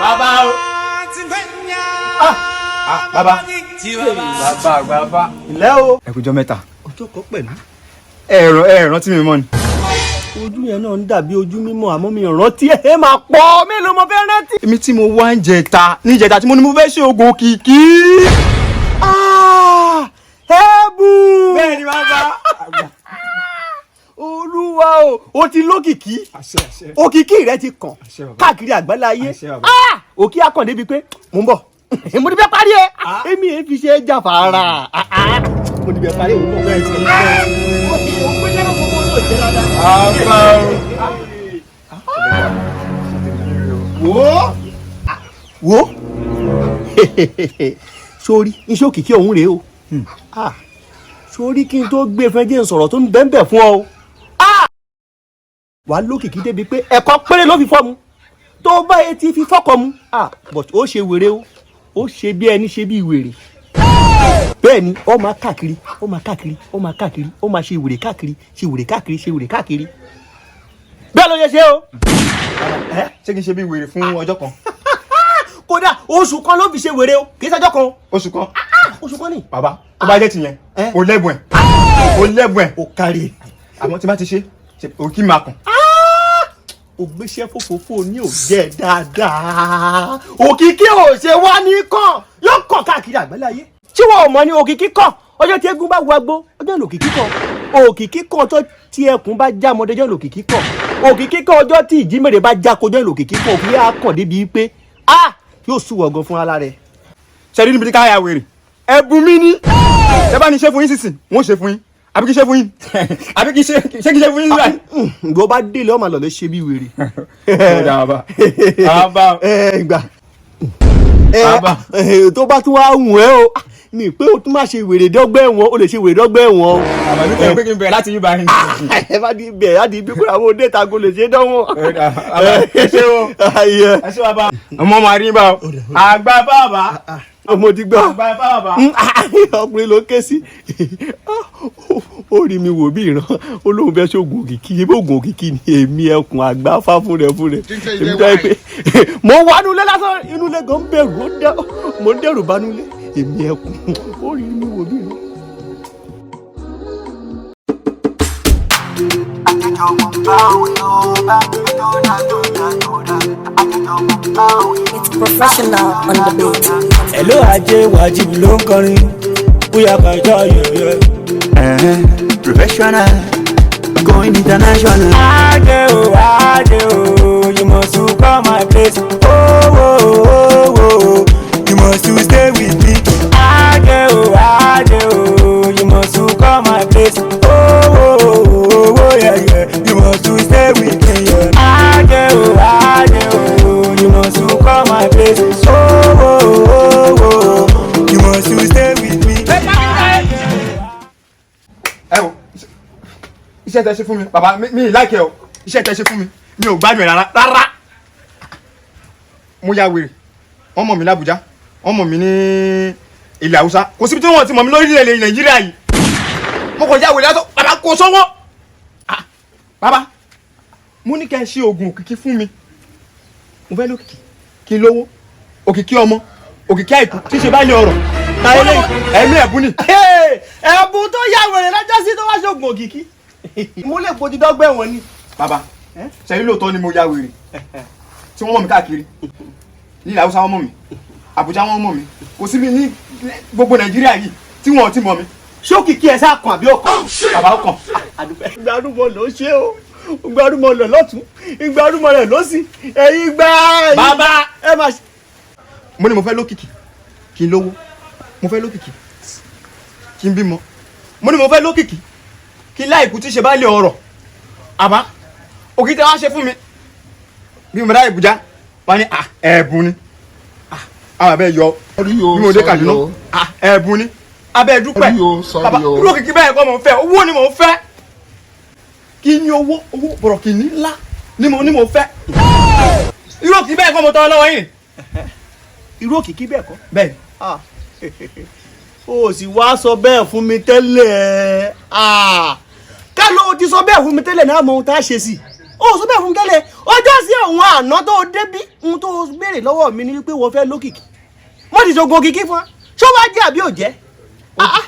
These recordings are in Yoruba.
Bàbá o. Ah, bàbá. Bàbá, bàbá. Ilẹ̀ o. Ẹ kújọ́ mẹ́ta. Ọjọ́ kan pẹ̀lú. Ẹ̀rọ ẹ rántí mi mọ́ ni. Ojú yẹn náà ń dàbí ojú mímọ́, àmọ́ mi ò rántí ẹ̀. Ẹ máa pọ̀, mélòó mo fẹ́ rántí. Èmi tí mo wá ń jẹta níjẹta tí mo ní mo fẹ́ ṣe oògùn òkìkí. Ah, ẹ̀bùn. Bẹ́ẹ̀ni, bàbá. Olúwa o, o ti lókìkí. Àṣẹ, àṣẹ. Òkìkí rẹ ti kàn Àṣẹ, bàbá. káàkiri àgbáńlá ayé. Àṣẹ, bàbá. Ah, òkì akàn débi pé mò ń bọ̀, mo ti fẹ́ parí ẹ. Èmi èé fi ṣe é jàfàrà. Ah, ah, mo ti fẹ́ parí òun bọ̀. Bẹ́ẹ̀ ti rí. Ó pé lẹ́nu gbogbo náà jẹ́ dáadáa. Bàbá o. Wo wo, sórí iṣẹ́ òkìkí ọ̀hún rèé o. Ah, sórí, kí n tó gbé fẹ́ jẹ́ n sọ̀rọ̀ tó ń bẹ́ẹ̀ fún ọ o. Ah! Wà á lókìkí débi pé ẹ̀kọ́ péré ló fi fọ́ mu tó bá etí fi fọ́kọ mu. Ah, but ó ṣe wèrè o, ó ṣe bí ẹni ṣe bí wèrè. Bẹ́ẹ̀ ni, ó máa káàkiri, ó máa káàkiri, ó máa káàkiri, ó máa ṣe wèrè káàkiri, ṣe wèrè káàkiri, ṣe wèrè káàkiri. Bẹ́ẹ̀ ló yẹ ṣe o. Ṣé kí n ṣe bí wèrè fún ọjọ́ kan? Kódà, oṣù kan ló fi ṣe wèrè o, kì í ṣọjọ́ kan o. Oṣù kan. Oṣù kan ni. Bàbá, tó bá jẹ́ tìyẹn, o lẹ́bùn ẹ̀. O lẹ́bùn ẹ̀. Ó kárí. Àmọ́ tí bá ti ṣe, òkì máa kàn. Ó gbéṣẹ́ fòfófó ní òjẹ́ dáadáa. Òkìkí ò ṣe wá ní kàn, yóò kàn káàkiri àgbáláyé. Tí wọn ò mọ̀ ní òkìkí kàn, ọjọ́ tí eégún bá wagbó, ọjọ́ ní òkìkí kàn. Òkìkí kàn ọjọ́ tí ẹkùn bá já mọ́dé, ọjọ́ ní òkìkí kàn. Òkìkí kàn ọjọ́ tí ìjímèrè bá já kojọ́, ní òkìkí kàn. Òkìkí á kàn débi pé a yóò sùn ọ̀gàn fún ara rẹ̀. Ṣe rí níbi tí káyà wèrè. Ẹ̀bùn mi ní. Ṣé bá ní ṣe fún yín sísìn, wọ́n ṣe fún yín. Àbí kí ṣe fún yín? Àbí kí ṣe, ṣé kí ṣe fún yín sísìn? Ìgbọ́ bá délé, ọmọ àlọ́ lè ṣe bí wèrè. Ó dáa, bàbá. Bàbá. Ẹ gbà. Bàbá. Ẹ tó bá tún wá wùn ẹ́ o, mi pé o tún má ṣe wèrè dọ́gbẹ́ ẹ̀wọ̀n, o lè ṣe wèrè dọ́gbẹ́ ẹ̀wọ̀n o. Àmọ́ mi tẹ̀ pé kí n bẹ̀rẹ̀ láti yí báyìí. Ẹ bá di bẹ̀ á di bí kúrò àwọn òde ìtago lè ṣe dánwò. Ó dáa, bàbá, ẹ ṣé o. Ayé. Ẹ ṣé, bàbá. Ọmọ máa rí bá o. Àgbà bàbá. Ọmọ ti gbọ́. Àgbà bàbá. Ọkùnrin ló ké sí. Ó rí mi wò bí ìran, ó lóun fẹ́ ṣoògùn òkìkí. Ebí ògùn òkìkí ni èmi ẹkùn àgbà fá fún rẹ fún rẹ. Èmi dá pé mo wà nulẹ̀ lásán, inú ilé gan bẹ̀rù, ó dẹ́ mo ń dẹ̀rù bá nulẹ̀. Èmi ẹkùn, ó rí mi wò bí ìran. It's professional on the beat. Hello, Ajé Wajib ló ń kọrin bóyá kàjọ yẹyẹ. Professional, going international. Ajé o, Ajé o, you must to come my place. Oh, oh, oh, oh, you must to stay with me. Ajé o, Ajé o, you must to come my place. Oh, oh, oh, oh, yeah, you must to stay with me. Yeah. Ajé o, Ajé o, you must to come my place. Oh, oh, oh, oh, you must to stay with me. Ẹ wo iṣẹ́ tẹ ṣe fún mi, bàbá mi, mi like ẹ o. Iṣẹ́ tẹ ṣe fún mi, mi ò gbádùn ẹ rárá rárá. Mo ya wèrè, wọ́n mọ̀ mí l'Ábùjá, wọ́n mọ̀ mí ní ilẹ̀ Haúsá, kò síbi tí wọ́n ti mọ̀ mí lórílẹ̀ Nàìjíríà yìí. Mo kàn ya wèrè látọ̀. Bàbá, kò sówó. Ah, bàbá, mo ní kẹ́ ẹ ṣe oògùn òkìkí fún mi. Mo fẹ́ lókìkí, kí n lówó, òkìkí ọmọ, òkìkí àìkú tí ṣe bá ní ọ̀rọ̀ Táyé lẹ́yìn. Ẹ̀mí ẹ̀bùn ni. Ẹ̀bùn tó yá wèrè lọ́jọ́ sí tó wá ṣoògùn òkìkí, mo lè fojú dọ́gbẹ́ ẹ̀wọ̀n ni. Bàbá, ṣẹ́yìn lóòótọ́ ni mo ya wèrè tí wọ́n mọ̀ mí káàkiri. Ní ilẹ̀ Haúsá wọ́n mọ̀ mí, Àbújá wọ́n mọ̀ mí, kò síbi ní gbogbo Nàìjíríà yìí tí wọ́n ti mọ̀ mí. Ṣé òkìkí ẹ sá kàn àbí ọkàn? Bàbá, ó kàn. Ìgbàdúmọ̀ ló ṣe o, ìgbàdúmọ̀ lọ lọ́tún, ìgbàdúmọ̀ rẹ̀ lọ́sì, ẹ̀yin gbá. Bàbá! Ẹ máa ṣe. Mo ní mo fẹ́ lókìkí, kí n lówó. Mo fẹ́ lókìkí, kí n bímọ. Mo ní mo fẹ́ lókìkí, kí n láìkú tí ṣe bá lè ọrọ̀. Àbá òkìkí tẹ wá ṣe fún mi, bí mo dá Ìbújá, wọ́n ní à ẹ̀bùn ni. Àwọn abẹ́ yọ bí mo dé Kaduna, à ẹ̀bùn ni, abẹ́ dúpẹ́. Bàbá, irú òkìkí bẹ́ẹ̀ kọ́ mo ń fẹ́. Owó ni mo ń fẹ́, kí ni owó, owó bọ̀rọ̀ kì ní ńlá ni mo fẹ́. Irú òkìkí bẹ́ẹ̀ kọ́ mo tọ́ lọ́wọ́ yìí. Irú òkìkí bẹ́ẹ̀ kọ́. Bẹ́ẹ̀. Ah. O sì wá sọ bẹ́ẹ̀ fún mi tẹ́lẹ̀. Ah. Ká ló ti sọ bẹ́ẹ̀ fún mi tẹ́lẹ̀ náà, mọ ohun tá a ṣe sí. Ó sọ bẹ́ẹ̀ fún mi tẹ́lẹ̀. Ọjọ́ sí òun àná tó o débí, ohun tó o béèrè lọ́wọ́ mi ni wípé wọ́n fẹ́ lókìkí. Mo ti ṣoògùn òkìkí fún wa. Ṣó wá jẹ́ àbí ò jẹ́? Ah, ah.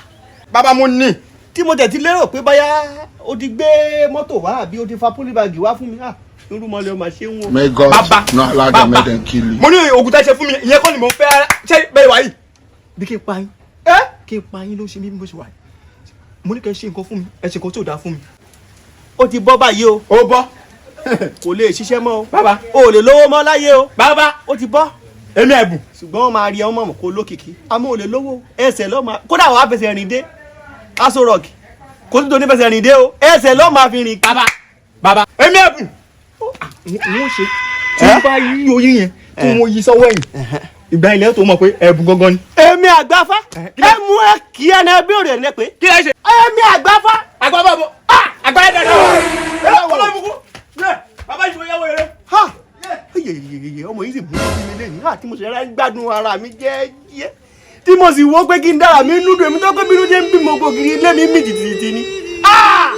Bàbá, mo ní. Tí mo tẹ̀ ti lérò pé báyá o ti gbé mọ́tò wá àbí o ti fa polybag wá fún mi, ah, irúmọlẹ̀ ọmọ ṣé ń wò. May God Bàbá, not allow them, bàbá, make them kill you. Mo ní oògùn tá a ṣe fún mi, ìyẹn kọ́ ni mo fẹ́. Ṣé bẹ́ẹ̀ wáyìí bí kí n pa yín? Ẹ́. Kí n pa yín ló ṣe mí bí mo ṣe wà yìí. Mo ní kẹ́ ṣe nǹkan fún mi, ẹ ṣe nǹkan tí ò dáa fún mi. Ó ti bọ́ báyìí o. Ó bọ́. Kò lè ṣiṣẹ́ mọ́ o. Bàbá. O ò lè lówó mọ́ láyé o. Bàbá. Ó ti bọ́. Èmi ẹ̀bùn. Ṣùgbọ́n wọ́n máa rí ọmọ mọ̀ kó lókìkí, àmọ́ ò lè lówó. Ẹsẹ̀ lọ́ máa, kódà wàá fẹsẹ̀ rìn dé Aso Rock, kó tó ní fẹsẹ̀ rìn dé o, ẹsẹ̀ lọ́ máa fi rìn. Bàbá, bàbá, èmi ẹ̀bùn. N ó ṣe tí n bá yí oyin yẹn tí mo yí sọ́wọ́ ẹ̀yìn, ìgbà ilẹ̀ tó mọ̀ pé ẹ̀bùn gangan ni. Èmi àgbáfá, ẹ mú ẹ kí ẹ náà bí òrè ẹ pé. Kí lẹ ṣe? Èmi àgbáfá. Àgbà bàbọ̀, àgbà ẹ̀ dàda ẹ̀ ọlọ́run ibùkún bàbá ìṣòwò yẹ̀wò yẹrẹ. Ha! Yeyeyeye, ọmọ yìí sì bú sí mi lẹ́yìn àti mo sì rárá ń gbádùn ara mi jẹ́ẹ́jẹ́, tí mo sì wọ́ pé kí n dára mi núdùn, èmi tó pé bínú jẹ́ ń bí mo gbògiri ilé mi mì tìtìtì ni. Ah!